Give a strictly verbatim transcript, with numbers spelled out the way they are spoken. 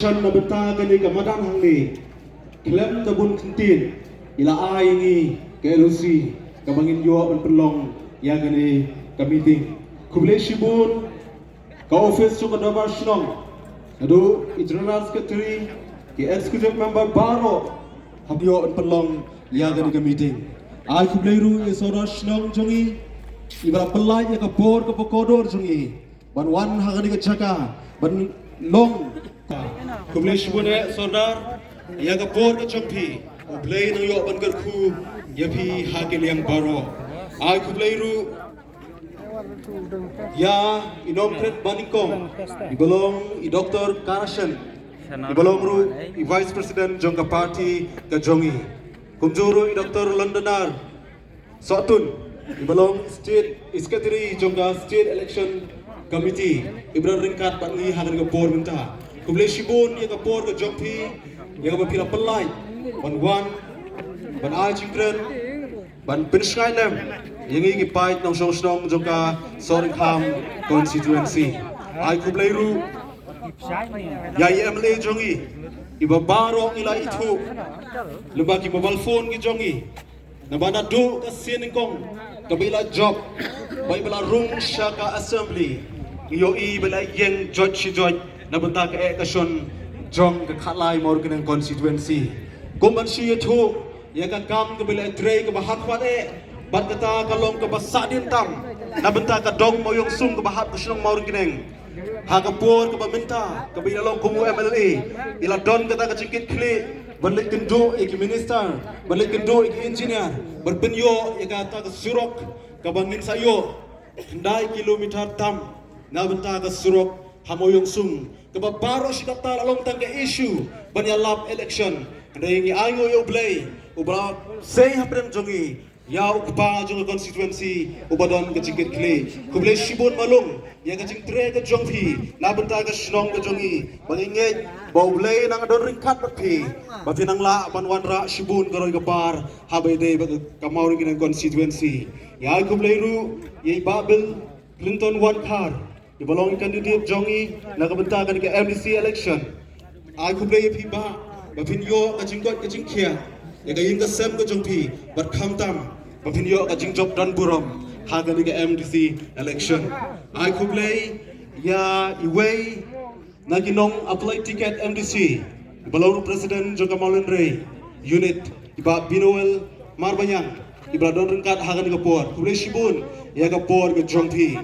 Shan na bynta kane ka madan hangne, khlem da bun kyntien, i la ai ïa ngi ka L O C kaba ngin ïoh ban pynlong ïa kane ka meeting. Khublei shibun ka office jong ka Dorbar Shnong, naduh i General Secretary, ki Executive Member baroh, haba ïoh ban pynlong ïa kane ka meeting. Ai khublei ruh ïa i Sordar Shnong jong ngi, iba la pynlait ïa ka por kaba kordor jong ngi ban wan ha kane ka jaka ban long. Khublei shibun eh Sordar ïa ka por ka jong phi. U Blei un ïoh ban kyrkhu ïa phi ha ki liang baroh. Ai khublei ruh ïa i Nongkret Banyngkong, iba long i Doktor Karashen, iba long ruh i Vice President jong ka party ka jong ngi. Kumjuh ruh i Doktor Londonar Sohtun, iba long State Secretary jong ka State Election Committee, iba don ryngkat bad ngi ha kane ka por mynta. Khublei shibun ïa ka por ka jong phi, ïa kaba phi la pynlait ban wan, ban ai jingkren, ban pynshngaiñ lem ïa ngi ki paid nongshong shnong jong ka Sohryngkham constituency. Ai khublei ruh ïa i M L A jong ngi, iba baroh ngi la ithuh lyngba ki mobile phone ki jong ngi. Naba naduh ka sien nyngkong kaba i la jop, ba iba la rung sha ka assembly, ngi ïohi ba i la ïeng joit shi joit na bynta ka eh ka shon jong ka Khatlai Mawryngkneng constituency. Kum ban shu ïathuh ïa ka kam kaba i la trei kaba ha khmat eh, bad kata ka long kaba sahdien tam na bynta ka dong Mawïongsum kaba hap ka shnong Mawryngkneng. Ha ka por kaba mynta kaba i la long kum u M L A, i la don kata ka jingkitkhlieh ban leit kynduh ïa ki minister, ban leit kynduh ïa ki engineer, ban pynïoh ïa kata ka surok kaba ngin sa ïoh khyndai kilometer tam na bynta ka surok ha Mawïongsum, kaba baroh shi katta la long tang ka issue ban ïalap election. Hynrei ngi ainguh ïa U Blei uba la sei hapdeng jong ngi, ïa u kpa jong ka constituency uba don ka jingkitkhlieh. Khublei shibun Malung ïa ka jingtrei ka jong phi na bynta ka shnong ka jong ngi, ba ngi ngeit ba U Blei un nang don ryngkat bad phi, ba phin nang lah ban wanrah shibun ka roi ka par haba ïadei bad ka Mawryngkneng constituency. Ngi ai khublei ruh ïa i Bah Bill Clinton Wankhar, iba long i candidate jong ngi na ka bynta kane ka M D C election. Ai khublei ïa phi Bah, ba phin ïoh ka jingkoit ka jingkhiah ïa ka ïing ka sem ka jong phi, bad khamtam ba phin ïoh ka jingjop don burom ha kane ka M D C election. Ai khublei ïa iwei na ki nong apply ticket M D C, iba long ruh president jong ka Mawlynrei unit, i Bah Binoel Marbaniang, iba la don ryngkat ha kane ka por. Khublei shibun ïa ka por ka jong phi.